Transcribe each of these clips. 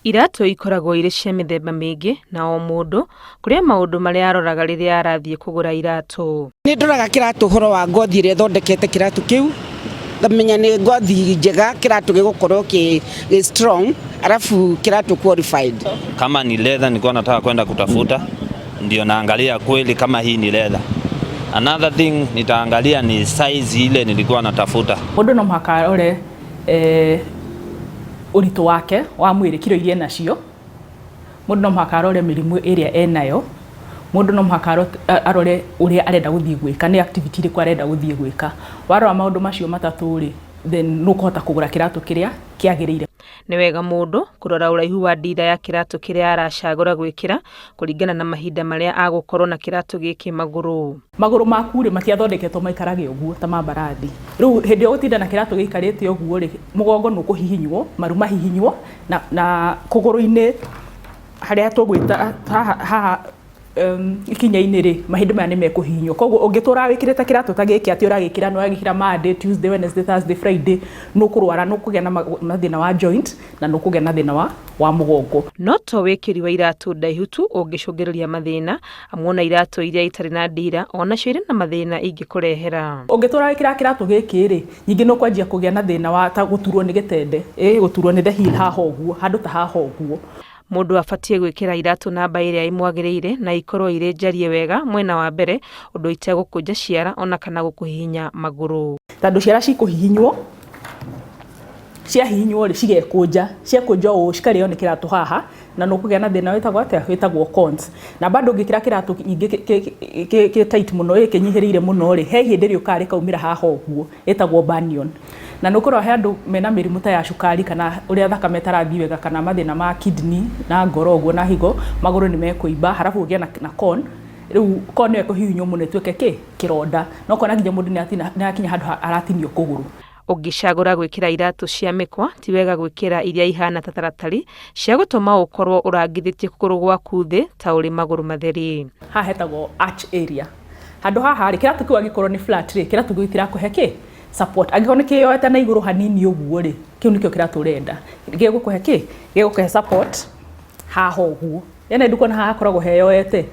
Iratũ ikoragwo irĩ cia mĩthemba mĩingĩ na o mũndũ kũrĩ o maũndũ marĩa aroraga rĩrĩa arathiĩ kũgũra iratũ. Nĩ ndoraga kĩratũ ũhoro wa ngothi ĩrĩa ĩthondekete kĩratũ kĩu, ngamenya nĩ ngothi njega kĩratũ gĩgũkorwo kĩ strong arabu kĩratũ qualified. Kama ni leather nilikuwa nataka kwenda kutafuta, ndio naangalia kweli kama hii ni leather. Another thing nitaangalia ni size ile nilikuwa natafuta. Mũndũ no mũhaka arore ũritũ wake wa mwĩrĩ, kiro iria enacio. Mũndũ no mũhaka arore mĩrimũ ĩrĩa enayo. Mũndũ no mũhaka arore ũrĩa arenda gũthiĩ gwĩka, nĩ activity ĩrĩkũ arenda gũthiĩ gwĩka. Warora maũndũ macio matatũ rĩ, then nĩ ũkũhota kũgũra kĩratũ kĩrĩa kĩagĩrĩire. Nĩ wega mũndũ kũrora ũraihu wa ndira ya kĩratũ kĩrĩa aracagũra gwĩkĩra kũringana na mahinda marĩa agũkorwo na kĩratũ gĩkĩ magũrũ. Magũrũ maku rĩ, matiathondeketwo maikarage ũguo ta ma mbarathi. Rĩu hĩndĩ ĩyo gũtinda na kĩratũ gĩikarĩte ũguo rĩ, mũgongo nĩ ũkũhihinywo, maru mahihinywo, na kũgũrũ-inĩ harĩa tũgwĩta haha haha ikinya-inĩ rĩ, mahĩndĩ maya nĩ mekũhihinywo. Koguo ũngĩtũra wĩkĩrĩte kĩratũ ta gĩkĩ atĩ ũragĩkĩra nĩ ũragĩkĩra Monday, Tuesday, Wednesday, Thursday, Friday, nĩ ũkũrwara, nĩ ũkũgĩa na thĩna wa joint na nĩ ũkũgĩa na thĩna wa mũgongo. No to wĩkĩri wa iratũ ndaihu tu ũngĩcũngĩrĩria mathĩna, amu ona iratũ iria itarĩ na ndira onacio irĩ na mathĩna ingĩkũrehera. Ũngĩtũra wĩkĩra kĩratũ gĩkĩ rĩ, ningĩ nĩ ũkwanjia kũgĩa na thĩna wa ta gũturwo nĩ gĩtende, gũturwo nĩ the heel haha ũguo, handũ ta haha ũguo. Mũndũ abatiĩ gwĩkĩra iratũ namba ĩrĩa ĩmwagĩrĩire na ikorwo irĩ njariĩ wega mwena wa mbere ũndũ itegũkũnja ciara ona kana gũkũhihinya magũrũ. Tondũ ciara cikũhihinywo, ciahihinywo rĩ, cigekũnja, ciekũnja ũũ cikarĩo nĩ kĩratũ haha, na nĩ ũkũgĩa na thĩna wĩtagwo atĩa, wĩtagwo corns. Na bado ũngĩkĩra kĩratũ ningĩ kĩ tight mũno, kĩnyihĩrĩire mũno rĩ, he ihĩndĩ rĩũkaga rĩkaumĩra haha ũguo, ĩtagwo bunion. Na nĩ ũkoraga he andũ mena mĩrimũ ta ya cukari kana ũrĩa thakame ĩtarathiĩ wega kana mathĩna ma kidney na ngoro ũguo na higo, magũrũ nĩ mekũimba, halafu ũgĩe na corn. Rĩu corn ĩyo ĩkũhihinywo mũno ĩtuĩke kĩ? Kĩronda. Na ũkona nginya mũndũ nĩ arakinya handũ aratinio kũgũrũ. Ũngĩcagũra gwĩkĩra iratũ cia mĩkwa, ti wega gwĩkĩra iria ihana ta taratari cia gũtũma ũkorwo ũrangithĩtie kũgũrũ gwaku thĩ ta ũrĩ magũrũ matheri. Haha hetagwo arch area. Handũ haha rĩ, kĩratũ kĩu angĩkorwo nĩ flat rĩ, kĩratũ kĩu gĩtirakũhe kĩ? Support. Angĩkorwo nĩ kĩyoete na igũrũ hanini ũguo rĩ, kĩu nĩkĩo kĩratũ ũrenda. Gĩgũkũhe kĩ? Gĩgũkũhe support haha ũguo. Yaani ndũkuona haha hakoragwo heyoete.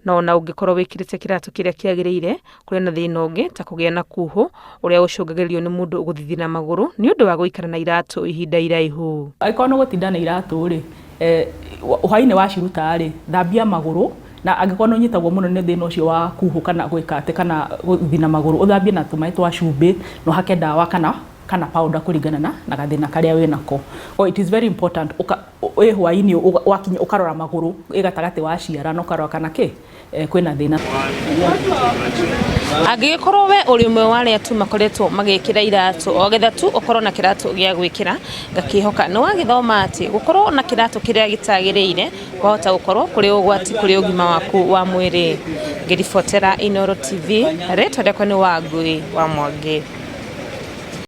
No ona ũngĩkorwo wĩkĩrĩte kĩratũ kĩrĩa kĩagĩrĩire, kũrĩ na thĩna ũngĩ ta kũgĩa na kuhũ ũrĩa ũcũngagĩrĩrio nĩ mũndũ gũthithina magũrũ nĩ ũndũ wa gũikara na iratũ ihinda iraihu. Angĩkorwo nĩ ũgũtinda na iratũ rĩ, hwaĩ-inĩ waciruta rĩ, thambia magũrũ, na angĩkorwo nĩ ũnyitagwo mũno nĩ thĩna ũcio wa kuhũ kana gwĩka atĩ kana gũthithina magũrũ, ũthambie na tũmaĩ twa cumbĩ na ũhake ndawa kana powder kũringana na gathĩna karĩa wĩnako. Oh, it is very important wĩ hwaĩ-inĩ wakinya ũkarora magũrũ ĩ gatagatĩ wa ciara na ũkarora kana kĩ kwĩna thĩna. Angĩgĩkorwo we ũrĩ ũmwe wa arĩa tu makoretwo magĩkĩra iratũ o getha tu ũkorwo na kĩratũ gĩa gwĩkĩra, ngakĩhoka nĩ wagĩthoma atĩ gũkorwo na kĩratũ kĩrĩa gĩtagĩrĩire kwahota gũkorwo kũrĩ ũgwati kũrĩ ũgima waku wa mwĩrĩ. Ngĩribotera Inooro TV, rĩtwa rĩakwa nĩ Wangui wa Mwangi.